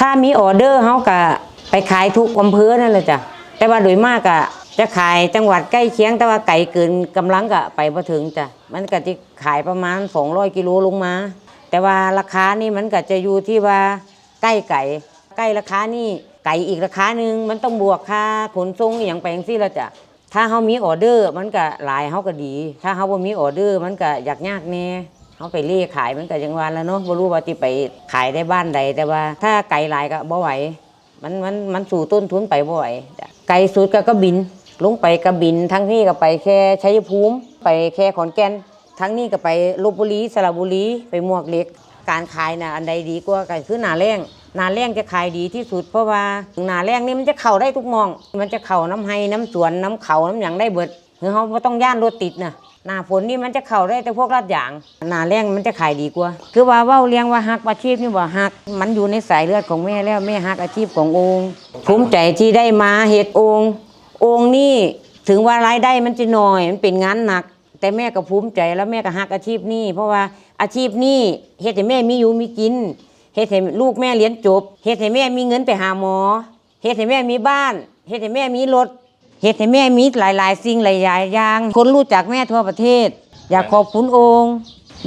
ຖ້າມີອໍເດີເຮົາກະໄປຂາຍທຸກອຳເພີນັ້ນແຫຼະຈ້ະ ແຕ່ວ່າໂດຍມາກກະຈະຂາຍຈັງຫວັດໃກ້ຄຽງ ແຕ່ວ່າໄກເກີນກຳລັງກະໄປບໍ່ເຖິງຈ້ະ ມັນກະຊິຂາຍປະມານສອງຮ້ອຍກິໂລລົງມາ ແຕ່ວ່າລາຄານີ້ມັນກະຈະຢູ່ທີ່ວ່າໃກ້ໄກ ໃກ້ລາຄານີ້ ໄກອີກລາຄາໜຶ່ງ ມັນຕ້ອງບວກຄ່າຂົນສົ່ງອີ່ຫຍັງໄປຈັ່ງຊີ້ລະຈ້ະ. ຖ້າເຮົາມີອໍເດີມັນກະຫຼາຍເຮົາກະດີ ຖ້າເຮົາບໍ່ມີອໍເດີມັນກະຢາກຍາກແດ່ ເຮົາໄປເລ່ຂາຍມັນກະຢ່າງວ່າລະເນາະ ບໍ່ຮູ້ວ່າຊິໄປຂາຍໄດ້ບ້ານໃດ ແຕ່ວ່າຖ້າໄກຫຼາຍກະບໍ່ໄຫວ ມັນ ມັນ ມັນສູ້ຕົ້ນທຶນໄປບໍ່ໄຫວ. ໄກສຸດກະກະບິນ ລົງໄປກະບິນ ທາງນີ້ກະໄປແຄ່ໄຊຍະພູມ ໄປແຄ່ຂອນແກ່ນ ທາງນີ້ກະໄປລົບບຸລີ ສະລະບຸລີ ໄປໝວກເຫຼັກ. ການຂາຍນະ ອັນໃດດີກວ່າກະຄືໜ້າແລ້ງ ໜ້າແລ້ງຈະຂາຍດີທີ່ສຸດ ເພາະວ່າໜ້າແລ້ງນີ້ມັນຈະເຂົ້າໄດ້ທຸກໝ່ອງ ມັນຈະເຂົ້ານຳໄຮ່ນຳສວນນຳເຂົານຳຫຍັງໄດ້ເບິດ ຄືເຮົາບໍ່ຕ້ອງຢ້ານລົດຕິດນະ. ໜ້າຝົນນີ້ມັນຈະເຂົ້າໄດ້ແຕ່ພວກລາດຢາງ ໜ້າແລ້ງມັນຈະຂາຍດີກວ່າ. ຄືວ່າເວົ້າເລື່ອງວ່າຮັກອາຊີບນີ້ບໍ່ ຮັກ ມັນຢູ່ໃນສາຍເລືອດຂອງແມ່ແລ້ວ ແມ່ຮັກອາຊີບຂອງໂອ່ງ ພູມໃຈທີ່ໄດ້ມາເຮັດໂອ່ງ. ໂອ່ງນີ້ເຖິງວ່າລາຍໄດ້ມັນຈະໜ້ອຍ ມັນເປັນງານໜັກ ແຕ່ແມ່ກະພູມໃຈ ແລ້ວແມ່ກະຮັກອາຊີບນີ້ ເພາະວ່າອາຊີບນີ້ເຮັດໃຫ້ແມ່ມີຢູ່ມີກິນ ເຮັດໃຫ້ລູກແມ່ຮຽນຈົບ ເຮັດໃຫ້ແມ່ມີເງິນໄປຫາໝໍ ເຮັດໃຫ້ແມ່ມີບ້ານ ເຮັດໃຫ້ແມ່ມີລົດ ເຮັດໃຫ້ແມ່ມີຫຼາຍໆສິ່ງຫຼາຍໆຢ່າງ ຄົນຮູ້ຈັກແມ່ທົ່ວປະເທດ. ຢາກຂອບຄຸນໂອ່ງ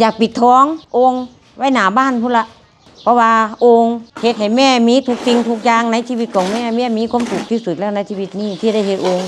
ຢາກປິດທອງໂອ່ງໄວ້ໜ້າບ້ານພຸ້ນລະ ເພາະວ່າໂອ່ງເຮັດໃຫ້ແມ່ມີທຸກສິ່ງທຸກຢ່າງໃນຊີວິດຂອງແມ່ ແມ່ມີຄວາມສຸກທີ່ສຸດແລ້ວໃນຊີວິດນີ້ທີ່ໄດ້ເຮັດໂອ່ງ.